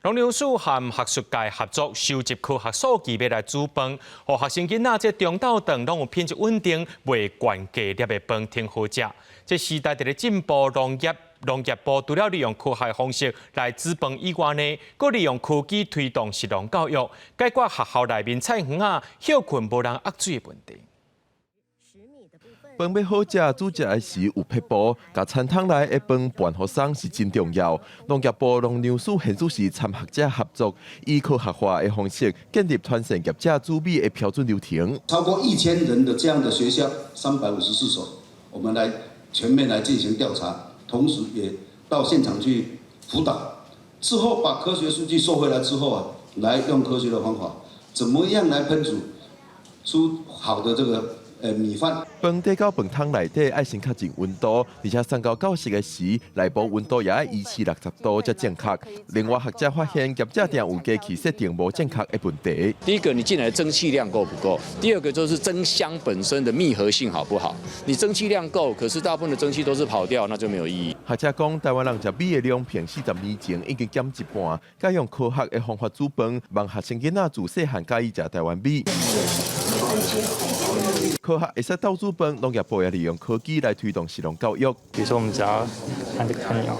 農糧署和學術界合作，收集科學數據，欲來煮飯，予學生囡仔這中晝頓攏有品質穩定、袂懸低粒的飯通好食。這時代佇咧進步，農業部除了利用科學方式來煮飯以外呢，閣利用科技推動食農教育，解決學校內面菜園仔歇睏無人壓水的問題。飯欲好食，煮食的時有撇步，共餐桶內的飯拌予鬆是真重要。農業部農糧署現主時參學者合作，以科學化的方式建立團膳業者煮米的標準流程。超過1000人的這樣的學校，354所，我們來全面來進行調查，同時也到現場去輔導。之後把科學數據收回來之後啊，來用科學的方法，怎麼樣來烹煮出好的這個米飯。飯綴到飯桶內底愛先確認溫度，而且送到教室的時，內部溫度也愛維持60度才正確。另外學者發現業者定有機器設定無正確的問題。第一個，你進來的蒸汽量夠不夠？第二個就是蒸箱本身的密合性好不好？你蒸汽量夠，可是大部分的蒸汽都是跑掉，那就沒有意義。學者講，台灣人食米的量，平40年前已經減一半，改用科學的方法煮飯，望學生囡仔自細漢佮意食台灣米。科學會使鬥煮飯，農業部也利用科技來推動食農教育。比如說，我們只要按這個按鈕，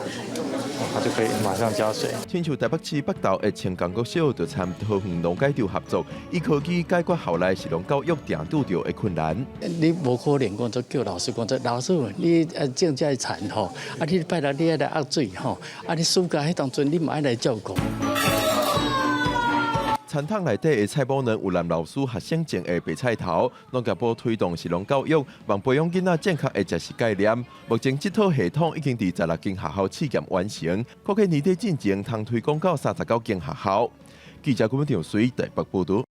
它就可以馬上加水。親像台北市北投的清江國小就參桃園農改場合作，以科技解決校內食農教育定拄著的困難。你無可能講做叫老師講做老師，你種這个田吼，啊你拜六你愛來壓水吼，啊你暑假彼當陣你嘛愛來照顧。餐桶內底的菜脯卵有男老師學生種的白菜頭，農業部推動食農教育，望培養囡仔正確的食食概念。目前這套系統已經佇16間學校試驗完成，估計年底進前通推廣到39間學校。記者郭文長水台北報導。